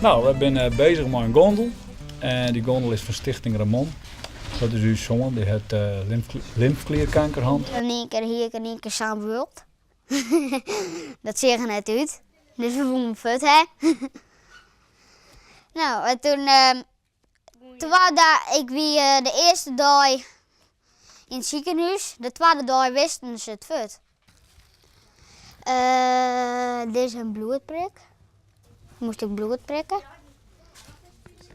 No, we binne bezich mei in gondel. En dy gondel is fan Stichting Ramon. Dat is ús soan, dy hat lymfklierkanker hân. In ien kear hie ik in ien kear sa'n bult. Dat seach er net út. Dus we woenen fuort ha. No, en toen, twa da ik wie de earste dei yn it sikehûs, de twadde dei wisten se it fuort. Dit is in bloedprik. Moast ik bloed prikke.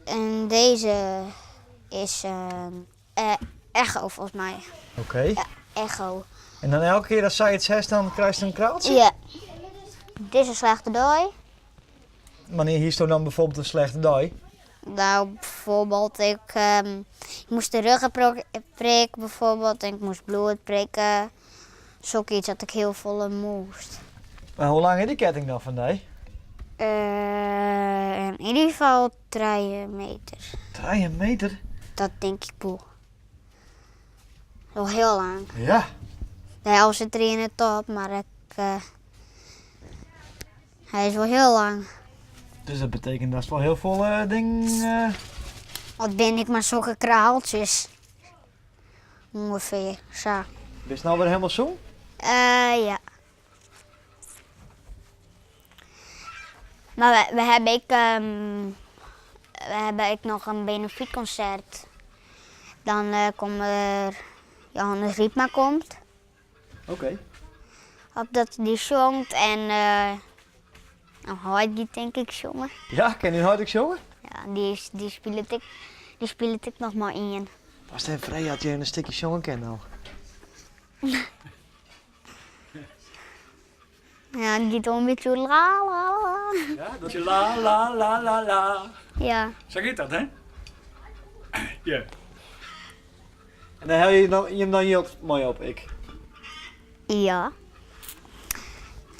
En dizze is echo folgens my. Oké. Ja, echo. En dan elke kear as sy it seit, dan krijst in kraaltsje? Ja. Dit is in slechte dei. Wannear hiest dan bijvoorbeeld in slechte dei? Nou, bijvoorbeeld, ik moast de ruggenprik bijvoorbeeld en ik moast bloed prikke. Sokyts dat ik hiel folle moast. Mar hoe lang is dy ketting dan fan dy? Yn ieder gefal trije meter. Trije meter? Dat tink ik wol. Wol hiel lang. Ja. De helft sit der yn de top, mar ik, hy is wol hiel lang. Dus dat betekent datst wol hiel folle dingen. Wat bin ik mar sokke kraaltsjes. Ûngefear sa. Bist no wer helemaal sûn? Ja. Mar we hawwe ek, we hawwe ek noch in benefytkonsert. Dan komt der Johannes Rypma komt. Oké. Op dat dy sjongt en no heit giet tink ik sjonge. Ja, kin dyn heit ek sjonge? Ja, dy spilet ek, dy spilet ek noch mei ien. Moatst even freegje oft hy in stikje sjonge kin no. Ja, it giet wol in bytsje oer la la la. Ja, dat je la la la la la. Ja. Sa giet dat, hè? Ja. En dan helje je jim dan jild mei op, ek? Ja.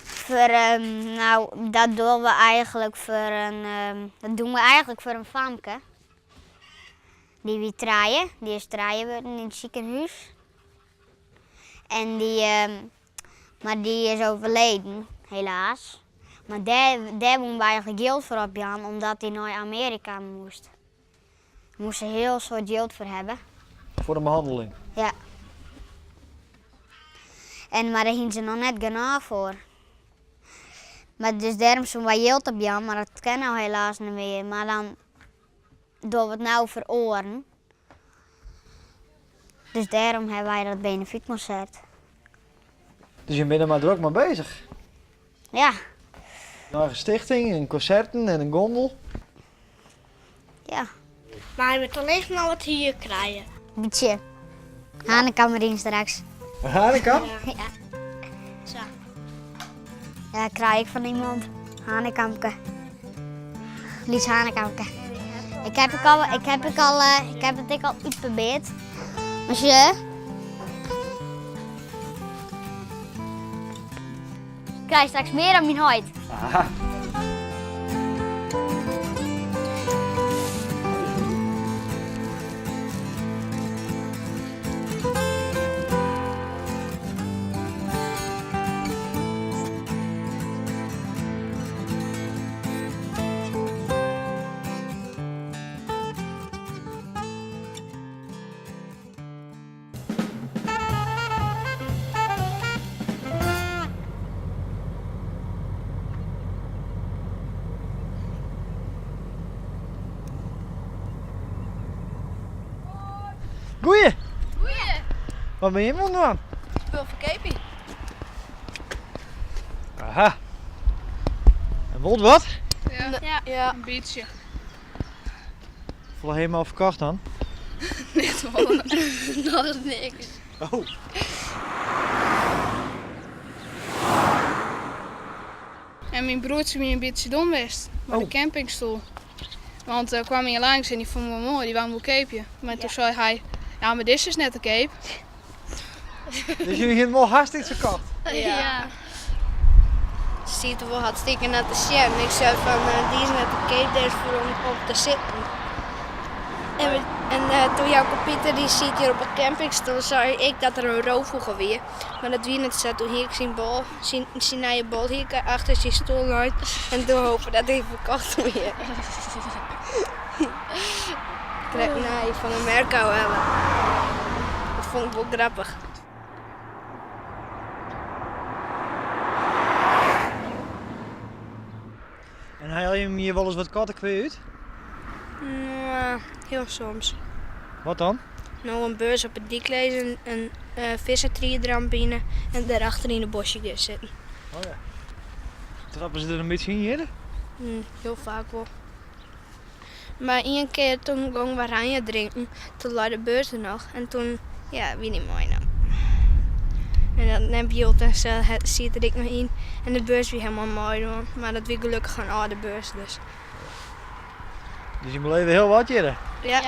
Foar, no, dat dogge we eigenlik foar in, dat doen we eigenlik foar in famke. Dy wie trije, dy is trije wurden yn it sikehûs. En dy, mar dy is overleden, helaas. Mar dêr, dêr woene we eigenlik jild foar opjaan, omdat dy nei Amearika moast. Dêr moast se in hiel soad jild foar hawwe. Foar de behanneling? Ja. En, mar dêr hiene se noch net genôch foar. Mar dus dêrom soene wy jild opjaan, mar dat kin no helaas net mear. Mar dan dogge we it no foar oaren. Dus dêrom hawwe wy dat benefytkonsert. Dus jim binne der mar drok mei bezich? Ja. In eigen stichting en konserten en in gondel. Ja. Mar hy moat allinnich noch wat hier krije. Bytsje. Hanekam deryn straks. In hanekam? Ja. Sa. Ja, krij ik fan iemand. Hanekamke. Lyts hanekamke. Ik heb ik al, ik heb ik al, ik heb it ek al útprobearre. Mar sjoch. Ik krij straks mear dan myn heit. Aha. Goeie! Goeie! Wat binne jim oan it dwaan? Spul ferkeapje. Aha. En wol wat? Ja. Ja. In bytsje. Folle ha jim al ferkocht dan? Net folle. Noch niks. Oh. En myn broertsje wie in bytsje dom west mei de campingstoel. Want der kwam ien langs en dy fûn 'm wol moai, dy wou 'm wol keapje. Mar toen sei hy, ja mar dizze is net te keap. Dus jullie hienen wol hast iets ferkocht? Ja. Se siet der wol hartstikke nei te sjen. Ik sei fan dy is net te keap, dêr is foar om op te sitten. En, we, en eh, toen Jouke Pieter die siet hjir op 'e campingstoel, sei ik dat der in roofûgel wie. Mar dat wie net sa. Toen hie ik syn bol, syn, syn nije bol hie ik achter syn stoel lein en toen hope dat hy ferkocht wie. Krekt nij fan de merk ôfhelle. Dat fûn ik wol grappich. En helje jim hjir wolris wat kattekwea út? Nou, hiel soms. Wat dan? No, in beurs op 'e dyk lizzen, in vissertried deroan bine en dêrachter yn 'e boskje gean sitten. Oh ja. Trappe se der in bytsje yn hjir? Hiel faak wol. Mar ien kear toen gongen we oranje drinken, toen lei de beurs der noch en toen, ja, wie dy meinaam. En dat nepjild en sa siet der ek noch yn en de beurs wie helemaal meidien, mar dat wie gelokkich in âlde beurs dus. Dus je beleve hiel wat hjir? Ja.